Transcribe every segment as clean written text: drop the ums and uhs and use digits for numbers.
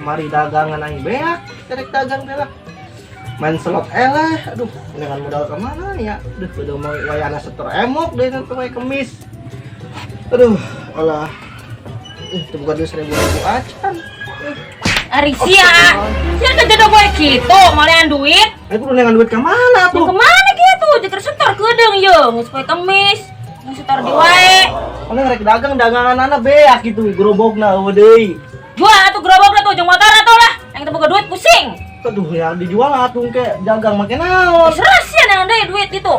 Kamari dagangan aing beak, terek dagang beak. Main slot eleh, aduh, dengan modal kemana ya? Aduh, udah mau wayana setor emok deh nanti wae kemis. Aduh, alah. Itu bukan duit 1000 ribu acan. Ari sia. Sia kan jodoh gue gitu, malian duit. Aku udah dengan duit kemana Ya tuh? kemana gitu? Jeker setor kedeung ye, geus poe kemis. Geus setor di wae. Mana ngerek dagang dagangan anak beak gitu, gerobokna eueuh deui. Jual atuh gerobokna tuh jeung motor atuh lah. Yang teu boga duit pusing. Aduh, ya dijual atuh ke dagang make naon? Terus sia nang deui duit itu.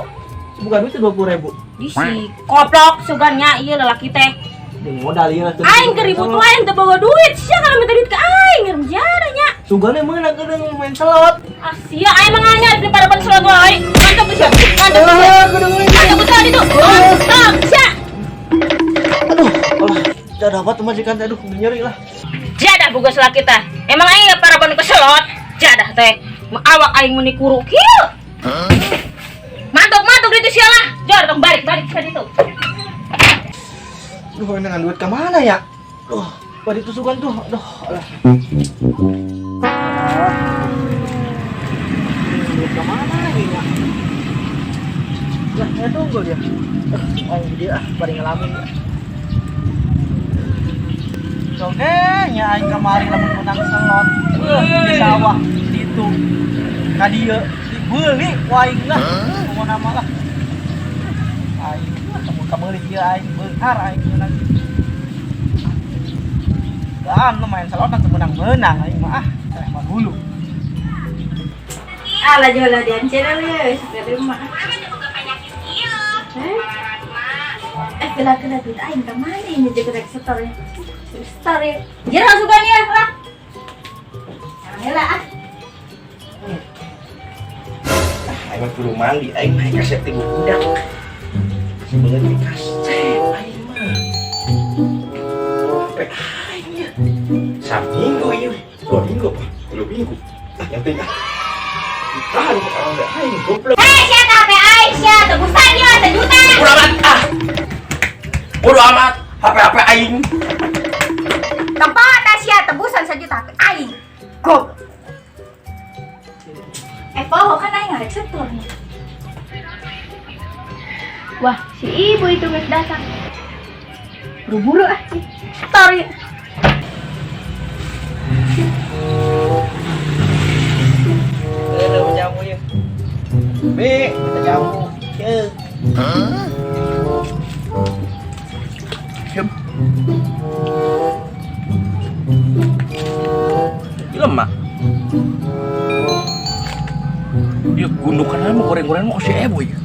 Bukan duit 20 ribu. Di si koplok sugannya ieu lelaki teh. Jeung modal ieu tuh. Aing keur ribut wae teu boga duit. Sia kalau minta duit ke aing ngerjana nya. Sugane meunang kedeung main slot. Ah sia aing mah nganyar di paraban slot wae. Mantap sia. Mantap sia. Ah, kedeung Mantap betul itu. Mantap sia. Aduh, alah, tidak dapat majikan teh, aduh, nyeri lah. Jadah boga selaki teh. Emang aing ya paraban ke slot. Jadah teh. Awak aing meuni kuru kieu. Mantuk mantuk itu sia lah. Jor tong balik-balik sia ditu. Aduh, ini dengan duit kemana ya? Duh, pada itu sugan tuh, aduh, alah. Alah. Ini duit kemana ini ya? Lah, saya tunggu dia. Aing dia ah, bari ngalamin ya. Oke, nya aing kamari lamun menang slot. Di sawah ditu. Ka dieu dibeli ku aing lah. Pokona mah lah. Aing kamu kabeuli ieu aing beunghar aing menang. Dan lu main slot teu menang-menang aing mah ah, teh mah hulu. Alah jual di channel ya, sekali mah. Eh, kela-kela duit aing ke mana ini jaga rek setor ya? Setor ya. Jero sugan ya lah. Jangan lah ah. Aing mah kudu mandi, aing mah kasep ti budak. Sebenarnya kasep aing mah. HP aing ya. Saminggu ieu, 2 minggu apa? 3 minggu. Ah, yang penting ah. Ditahan kok orang enggak aing goblok. Hei, sia HP aing sia tebusan ya sejuta. Bodo amat ah. Bodo amat. HP-HP aing. Tempat sia tebusan sejuta HP aing. Goblok. Eh, poho kan aing ngarek setor nih. Wah, si ibu itu nggak datang. Buru-buru ah, setor ya. Eh, jamu ya. Bi, kita jamu. Ceuk. Siap. Ini lemah. Dia gundukan mau goreng-gorengan mau ke si Ebo ya.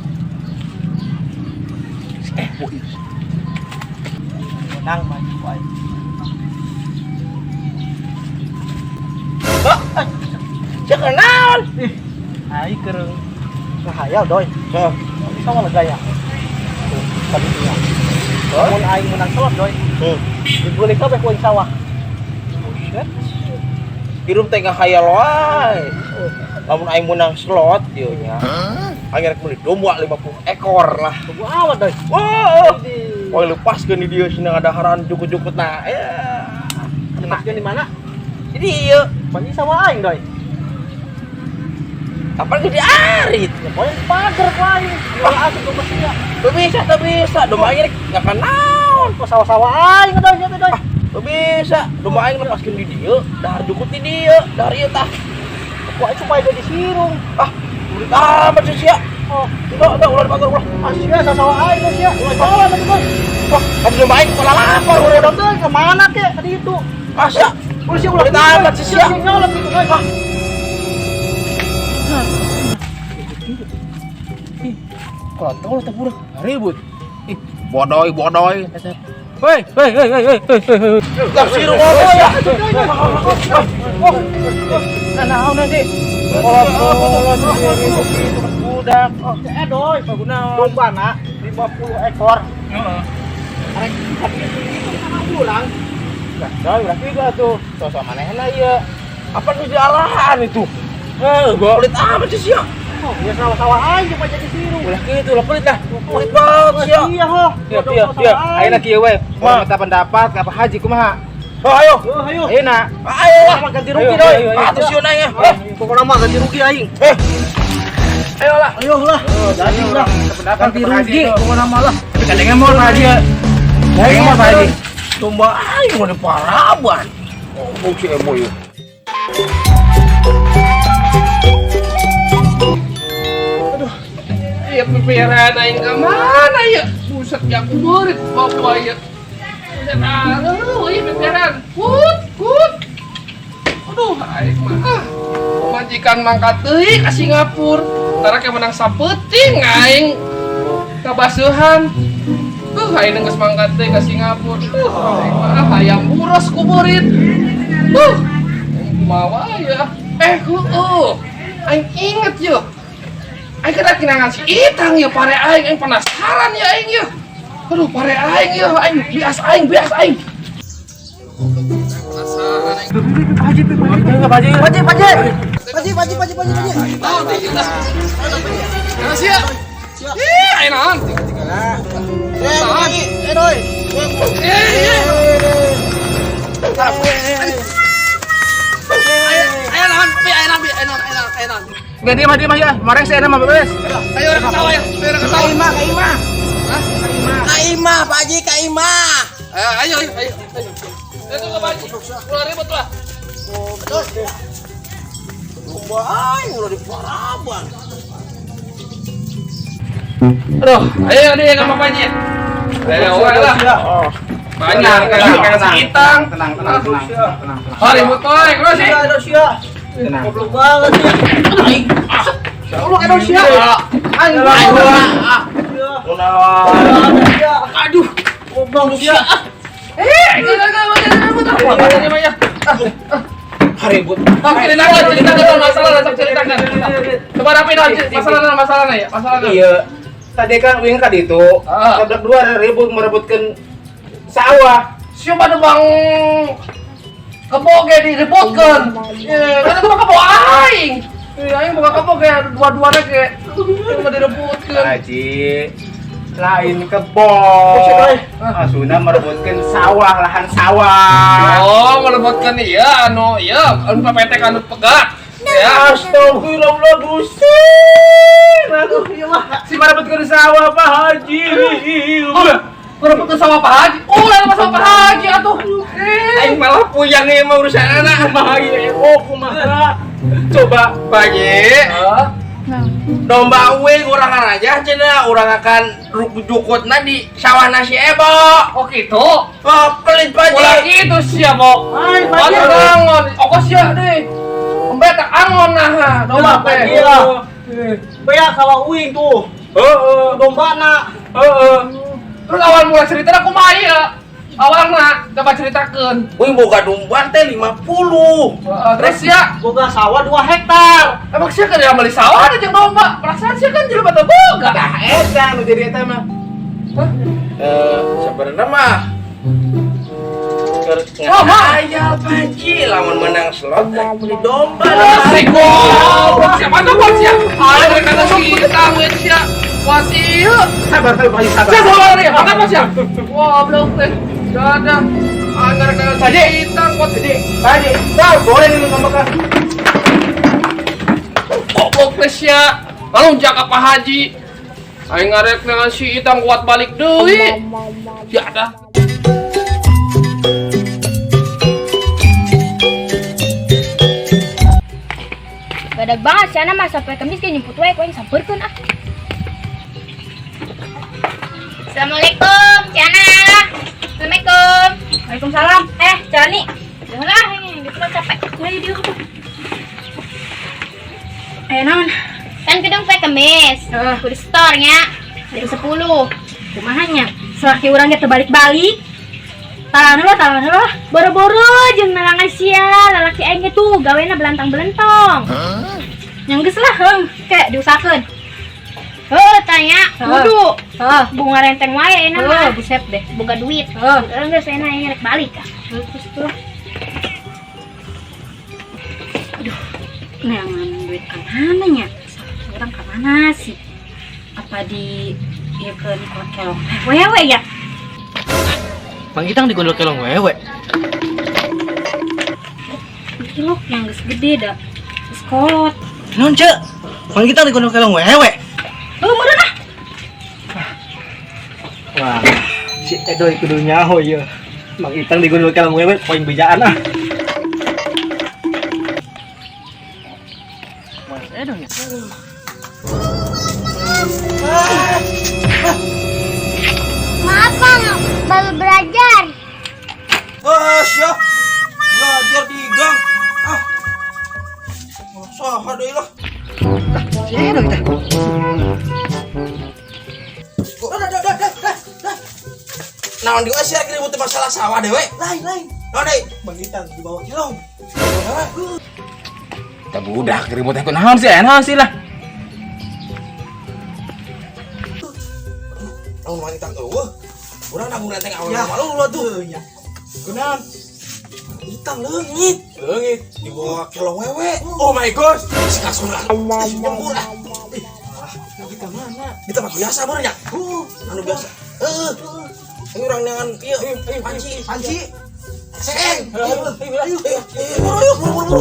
Si Ebo ya. Menang maju aing. Ah, Siapa kenal? Ih, aing keur ngahayal doi. Hah. Bisa malah gaya. Tuh, tadi nya. Lamun aing menang slot doi. Dibeli kabeh ku aing sawah. Buset. Hirup teh ngahayal wae. Lamun aing menang slot ieu nya. Aing rek meuli domba 50 ekor lah. Tunggu awat doi. Wah. Wah lepaskeun di dieu cenah ada haran jukut-jukut nah. Ya. Lepaskeun di mana? Di dieu. Panji sawah aing doi. Kapan gede arit? Ya pokoknya di pagar ku aing. Jual asup domba sia. Teu bisa, teu bisa. Domba aing rek ngakan naon? Kok sawah-sawah aing doi sia teh doi. Ah, teu bisa. Domba aing lepaskeun di dieu, dahar jukut di dieu, dahar ieu tah. Ku aing supaya jadi sirung. Ah, ulit amat sih sia. Oh, Udah, udah, ulah di pagar ulah. ah sia sawah aing doi sia. Ulah jalan atuh doi. Wah, kan domba aing kepala lapar Udah udah. doi kemana kek tadi itu? Ah, sia. Ulah sia ulah. Ulit amat sih sia. Nyolot gitu doi. Ah. Kalau tahu lah budak ribut. Ih, bodoy, bodoy. Hei, hei, hei, hei, hei, hei, hei. Lah sirung oge sia. Oh, nah naon nanti? Kolot-kolot ribut gitu budak. Oh, eh doi, domba nak 50 ekor. Heeh. Arek tadi itu sama pulang. Nah, doi ulah kitu atuh. Sosok manehna ieu. Apa nu dialahan itu? Heuh, gua Pelit amat sih sia. Oh, ya sawah-sawah aing cuma jadi sirung. ulah kitu lah pelit lah. Pelit banget sia. Iya, ho. Iya, iya, iya. Ayeuna kieu we. Ma. Minta pendapat ka Pak Haji kumaha? Oh, ayo. Oh, ayo. Ayo nak. Ayo lah. Ganti rugi doi. Atuh sieun aing. Eh, pokoknya mah ganti rugi aing. Eh. Ayo lah. Ayo lah. Ganti lah. Ganti rugi pokoknya mah lah. Tapi kadangnya mau Pak Haji. Kadangnya mau Pak Haji. Domba aing mau diparaban. Oh, si Emo yeuh. Iya, pipiran aing ke mana ya? Buset, ya aku murid bapak ya. Buset, aduh, iya pipiran. Kut, kut. Aduh, aing mah. Ah, majikan mangkat deui ka Singapura. Tara ke menang sapeuting aing kabaseuhan. Aing geus mangkat deui ka Singapura. Aing mah ah, hayang buros ku murid. Aing kumaha ya? Heueuh. Aing inget yeuh. Aing kena kinangan si Itang ya pare aing, aing penasaran ya aing ya. Aduh pare aing ya, aing bias aing, bias aing. Penasaran aing. Pak Haji, Pak Haji. Pak Haji, Pak Haji. Pak Haji, Pak Haji, Pak Haji, Pak Haji. Terus ya. Ih, aing naon? Eh, eh, doi. Eh, ayo naon, pi ayo naon, pi ayo naon, ayo naon, ayo naon. Nggak dia mah dia mah ya. Kemarin saya nama beres. Ayo orang ketawa ya, ayo orang ketawa. Kaima, Kaima. Hah? Kaima, Pak Haji, Kaima. Ayo, ayo, ayo, ayo. Itu ke Pak Haji. Ulah ribut lah. Domba aing ulah diparaban. Aduh, ayo deh sama Pak Haji. Ayo, lah. Banyak kan si Itang. Tenang, tenang, tenang, tenang, tenang. Ah, ribut wae, kenapa sih? Sia, sia. Tenang. Goblok banget ya. Allah, aduh sia. Aduh. Aduh. Goblok sia. Eh, enggak enggak enggak. Ribut. Ceritakan, ceritakan masalah, ceritakan. Coba rapi dong, masalah masalahnya ya, masalahnya. Iya. Tadi kan wing kan itu. Tabrak dua ribut merebutkan sawah. Siapa ada bang kebo ge diributkeun. Kan itu mah kebo aing. Aing buka kebo ge dua-duanya ge. Cuma direbutkeun. Haji lain kebo. Maksudnya merebutkan sawah, lahan sawah. Oh, merebutkan iya anu iya anu PPT anu pegat. Ya, astagfirullah buset. Aduh, iya mah. Si merebutkan sawah Pak Haji. Merebutkan sawah Pak Haji. Oh, lain sama Pak Haji atuh. Aing malah puyang ieu mah urusan anak. Kumaha ieu? Oh, kumaha. Coba Pak Haji. Domba uing urang aja cenah urang akan jukutna di sawah nasi Ebo. Oh gitu. Oh, pelit Pak Ulah Haji. gitu sia, Bo. Hai, Pak Haji. Angon. Ongkos sia deui. Embe tak angon nah, domba teh. Iya. Beak sawah uing tuh. Heeh. Domba na. Heeh. Terus awal mula cerita kumaha ieu? Awalna coba ceritakeun. Uing boga domba teh 50. Terus sia Boga sawah 2 hektar. emang sia kan yang beli sawah ada jeung domba. Perasaan sia kan jelema teu boga. Tah eta nu jadi eta mah. Hah? Sebenarnya mah Oh, mah. ngahayal Pak Haji lamun menang slot rek beli domba. Si goblok siapa tuh bos sia? Ayo mereka kata si Itang we sia. Wah ieu. Sabar, sabar, Pak Haji, sabar. Sia sabar ya, makan bos sia. Goblok teh. Dadah. Agar kata si Itang kuat Jadi, Pak Haji, tahu boleh nih ngomong. Goblok teh sia. Lalu jaga Pak Haji. Aing ngarek dengan si Itang kuat balik deui. Ya dah. Badak banget sih anak mah sampai kemis kayak nyemput wae ku aing sampeurkeun ah. Assalamualaikum, Ciana. Assalamualaikum. Waalaikumsalam. Ciani. Janganlah, ini gitu lah capek. Ayo dia ke. Ayo naon? Kan gedung poe kemis. Heeh, kudu store nya. Jam 10. Kumaha nya? Selaki urang ge teu balik-balik. Talan heula, talan heula. Boro-boro jeung nalangan sia, lalaki aing ge tuh gawena belantang-belentong. Yang geus lah, heung, kayak diusahakeun. Heuh, tanya, kudu. Heuh, bunga renteng wae enak mah. Buset deh, boga duit. Heuh, geus enak ini rek balik ah. Terus tuh. Aduh, neangan duit ka mana nya? Urang ka mana sih? Apa di ieu keun kelong wewe ya? Mang Itang digondol kelong wewe. Cilok yang geus gede da. Geus kolot. Naon, Cek? Mang Itang digondol kelong wewe. Heuh, meureun ah. Wah, si Edoy kudu nyaho ieu. Mang Itang digondol kelong wewe poin bejaan ah. Mas Edoy ya. Maaf Bang, baru belajar. Ah, syah. Belajar di gang. Ah. Saha deui lah. Si Edoy teh. Dah. Naon di sih ribut masalah sawah dewe? Lain. Naon deui? Mang Itang dibawa kelong. Kita budak ribut teh kunaon sih, naon sih lah. Naon Mang Itang eueuh. Urang nanggung renteng awewe malu lu tuh. Ya. Kunaon? Itang leungit. Leungit dibawa kelong wewe. Oh my gosh. Si kasur ah. Nyembur ah. Kita mana? Kita mah biasa baru nya. Anu biasa. Heeh. Ayo urang neangan ieu panci. Panci. Seeng. Ayo, ayo, buru, buru, buru.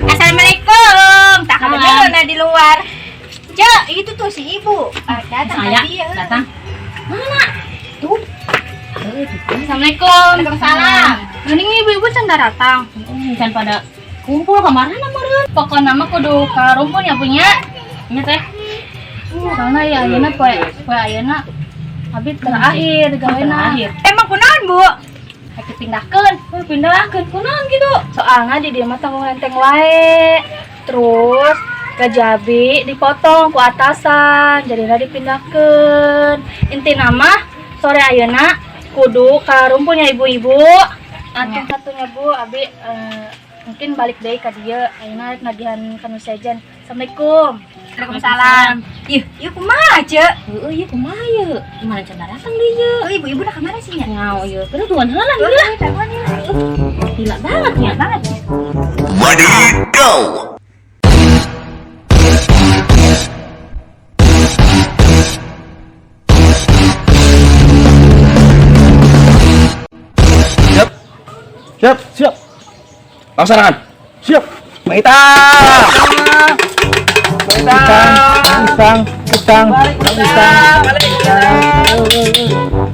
Assalamualaikum. Tak ada dulu di luar. Cek, itu tuh si ibu. Datang Saya tadi. datang. Mana? Tuh. Assalamualaikum. Waalaikumsalam. Mending ibu-ibu can datang. Can pada kumpul kemana meureun? Pokona mah kudu ka rumpun ya punya. Nya teh. Soalnya ya ayeuna poe poe ayeuna abi terakhir gawena. Emang kunaon, Bu? Rek dipindahkeun, pindahkeun kunaon gitu. Soalnya di dia mah tanggung renteng wae. Terus gaji abi dipotong ku atasan, jadina dipindahkeun. Intina mah sore ayeuna kudu ka rumpunnya ibu-ibu. Atuh satunya Bu, abi mungkin balik deui ka dieu. Ayeuna rek nagihan kanu sejen. Assalamualaikum. Waalaikumsalam. Ih, ieu kumaha, Cek? Heeh, ieu kumaha ieu? Gimana can datang deui ieu? Oh, ibu-ibu dah kemana sih nya? Ngao ieu. Terus duan heula gila. Gila banget ya banget. Ready, go! Siap. Siap. Laksanakan. Siap. Mang Itang. Mang Itang. Itang, Itang, Itang.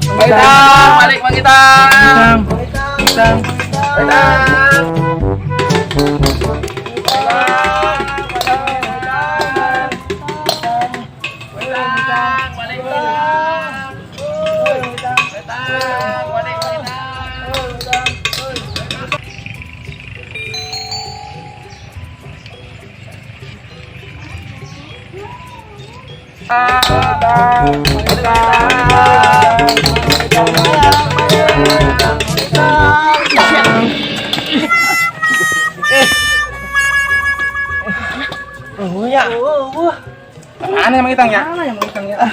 Mang Itang, balik Mang Itang. Itang, Itang. Mang Itang. Oh ya. Oh, Mana Mang Itang ya? Mana yang Mang Itang ya?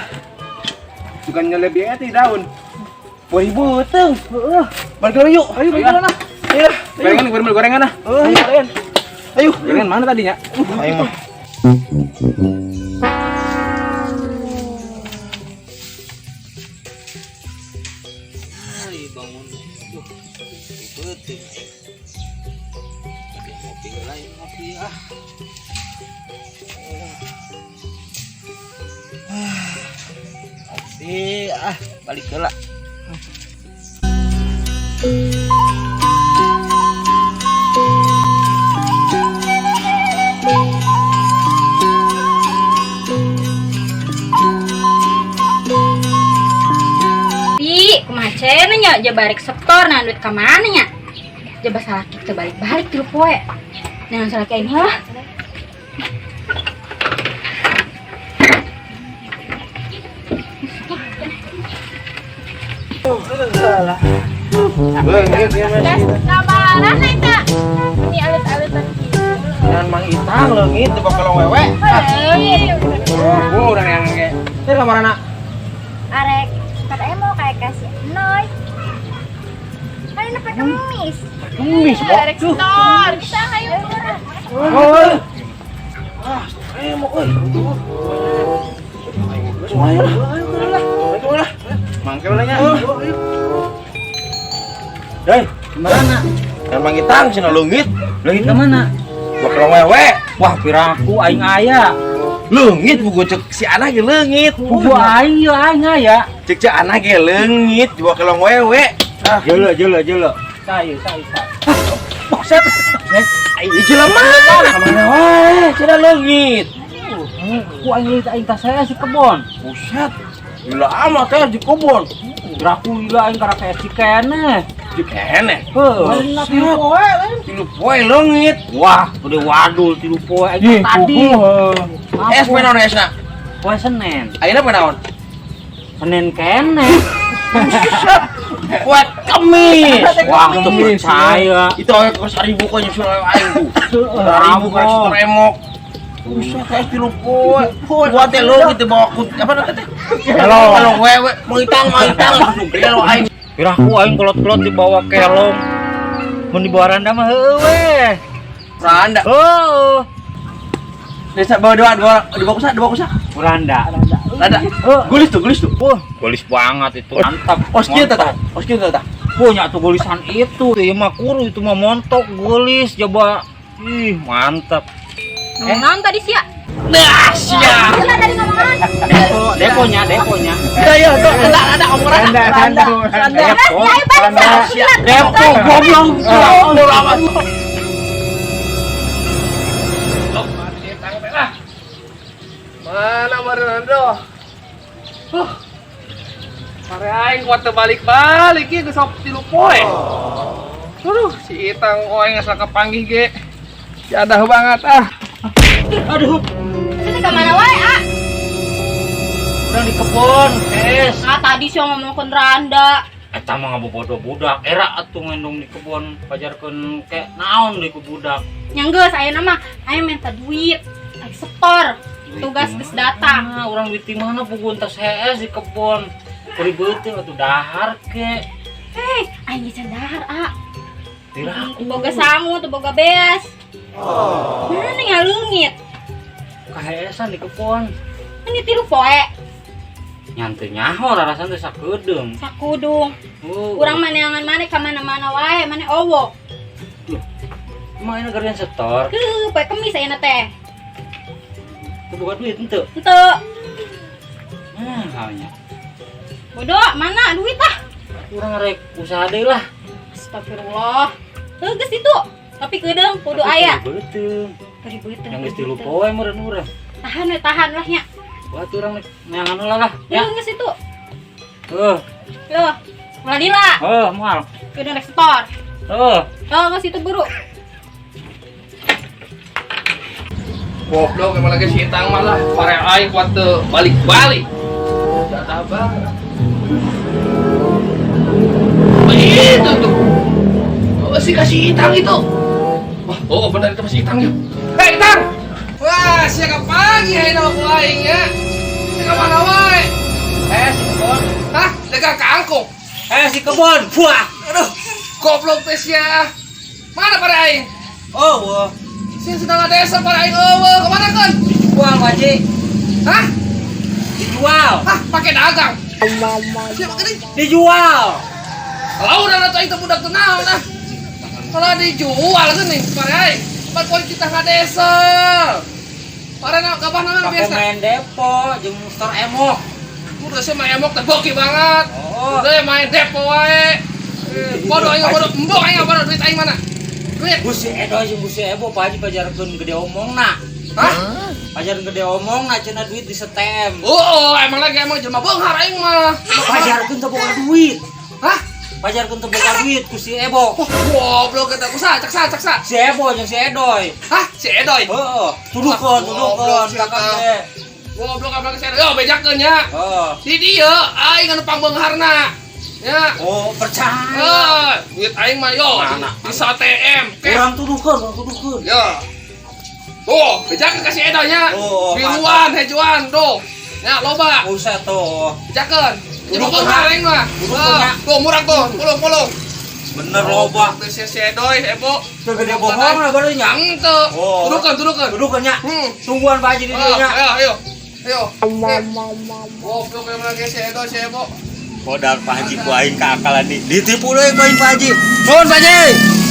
Bukan nyelebih di daun. Wah ibu tuh. Heeh. Balik dulu yuk. Ayo balik dulu nah. Ayo. Gorengan, gorengan, gorengan ah. Oh, iya, gorengan. Ayo. Gorengan mana tadinya? Ayo mah. Hari bangun. Duh, ribet aing. Tapi ngopi lain ngopi ah. Ngopi ah, balik heula. Pi, kumaha cenah nya jabarek setor nah duit ka mana nya? Jaba salaki teu balik-balik tilu poe. Nah, salaki aing lah. Kabaran eta. Ini alit-alitan kieu. Dengan Mang Itang leungit di kelong wewe. Oh, urang yang kayak. Ini kamarana? Arek, katanya mau kayak kasih Noy. Kan ini pakai kemis. Kemis, Bok. Arek setor. Kita ayo. Oh. Emok euy. Ayo lah. Ayo lah. Mangke lah nya. Doi, Mana? Emang itang cenah leungit. Leungit ka mana? Bakal wewe. Wah, piraku aing aya. Leungit buku cek si anak ge leungit. Buku aing ye aing aya. Cek cek anak ge leungit dibawa kelong wewe. Ah, jelo jelo jelo. Sayu sayu sayu. Buset. Ayo jelema. Mana wae cenah leungit. Ku aing leungit aing tas saya si kebon. Buset. Gila amat teh di kebon. Piraku gila aing karena kayak si keneh. Di keneh. Heuh. Tilu poe lain. Tilu poe leungit. Wah, udah wadul tilu poe aing tadi. Es poe naon esna? Poe Senin. Ayeuna poe naon? Senin keneh. Poe Kemis. Wah, teu percaya. Itu aya kos 1000 kok nyusul aing tuh. 1000 kok setor emok. Buset, es tilu poe. Gua teh leungit dibawa ku apa namanya teh? Kelong wewe, mengitang mengitang langsung gelo aing. Piraku aing kolot-kolot dibawa kelong. Mun dibawa randa mah heueuh we. Randa. Heueuh. Desa bawa dua dua dibawa kusa, dibawa kusa. Randa. Randa. Gulis tuh, gulis tuh. Wah, gulis banget itu. Mantap. Os kieu tah. Os kieu tah. Punya tuh gulisan itu. Ieu mah kuru itu mah montok gulis coba. Ih, mantap. Ngomong tadi sia. Nah, sia. Tadi ngomong Deponya, deponya. Udah ya, tuh, ada ada omong randa. Randa, randa. Depo. Randa. Depo goblok. Goblok amat. Mana Bernardo? Pare aing kuat balik-balik ieu geus sok tilu poe. Aduh, si Itang oe geus kapanggih ge. Jadah banget ah. Aduh. Sini ka mana wae, ah? Urang di kebon, es. Ah, tadi sih ngomongkeun randa. Eta mah ngabobodo budak, era atuh ngendong di kebon pajarkeun ke naon deui ku budak. Nya geus ayeuna mah aya minta duit, aya setor. Tugas geus datang. Ah, urang duit di mana puguh entas hees di kebon. Ribeuteun atuh dahar ke. Hei, aing geus dahar, ah. Tiraku. Boga sangu teu boga beas. Mana ngaleungit? Kaheesan di kebon. Ini tilu poe. Nyantai nyaho rarasan teh sakedeung. Sakudung. Urang maneangan maneh ka mana-mana wae, maneh owo. Loh. Emang ayeuna gareuan setor? Heuh, poe Kemis ayeuna teh. Teu boga duit henteu? Henteu. Nah, halnya. Bodoh, mana duit ah? Urang rek usaha deui lah. Astagfirullah. Heuh geus itu. Tapi kedeung kudu aya. Beuteung. Beuteung. Yang geus tilu poe meureun urang. Tahan we, tahan lah nya. Wah, tuh urang neangan heula lah. Ya geus itu. Heuh. Loh, ulah lila. Heuh, moal. Kedeung rek setor. Heuh. Heuh, geus itu buru. Goblok emang lagi si Itang malah pare aing kuat teu balik-balik. Jadah banget. Itu tuh. Oh, si kasih Itang itu. Wah, oh benar itu masih Itang ya. Hei Itang. Wah, sia pagi ayeuna mah ku aing nya. Sia ka mana wae? Si kebon. Hah? Dagang kangkung. Si kebon. Wah. Aduh, goblok teh sia. Mana pare aing? Oh, wah. Sia sedang desa para aing eueuh, kemana kan? Dijual, Pak Haji. Hah? Dijual. Hah, pakai dagang. Siapa gini? Dijual. Kalau udah atuh aing teh budak teu naon ah. Kalau dijual geuning para aing. Pan poin kita ngadesa. Para na gabah naon Pakai biasa. main depo jeung store emok. Udah sih main emok teh boki banget. Oh. Udah main depo wae. Bodoh aing bodoh, embok aing bodoh duit aing mana? Duit. Gusti Edo jeung Gusti Ebo Pak Haji pajarkeun gede omongna. Hah? Pajarkeun gede omongna cenah duit di setem. Oh, emang lagi emang jelema beunghar aing mah. Pajarkeun teu boga duit. Hah? Pajarkeun teu boga duit ku si Ebo. Wah, goblok eta ku sa, cak sa, cak sa. Si Ebo jeung si Edoy. Hah? Si Edoy? Heeh. Tuduhkeun, tuduhkeun kakak teh. Goblok abang si Edoy. Yo bejakeun nya. Heeh. Di dieu aing anu pangbeungharna. Ya. Oh, percaya. Duit aing mah yo. Mana? Di ATM. Urang tuduhkeun, urang tuduhkeun. Yo. Tuh, bejakeun ka si Edoy nya. Oh, biruan, hejuan, tuh. Ya, loba. Buset tuh. Bejakeun. Jelema beunghar aing mah. Tuh, murah tuh, pulung-pulung. Bener loba. Teu sia si Edoy, Ebo. Teu gede bohong lah baru nya. Henteu. Oh. Tuduhkeun, tuduhkeun. Tuduhkeun nya. Tungguan Pak Haji di dieu nya. Ayo, ayo. Ayo. Goblok emang si Edoy, si Ebo. Modal Pak Haji ku aing kaakalan di. Ditipu deui ku aing Pak Haji. Nuhun Pak Haji.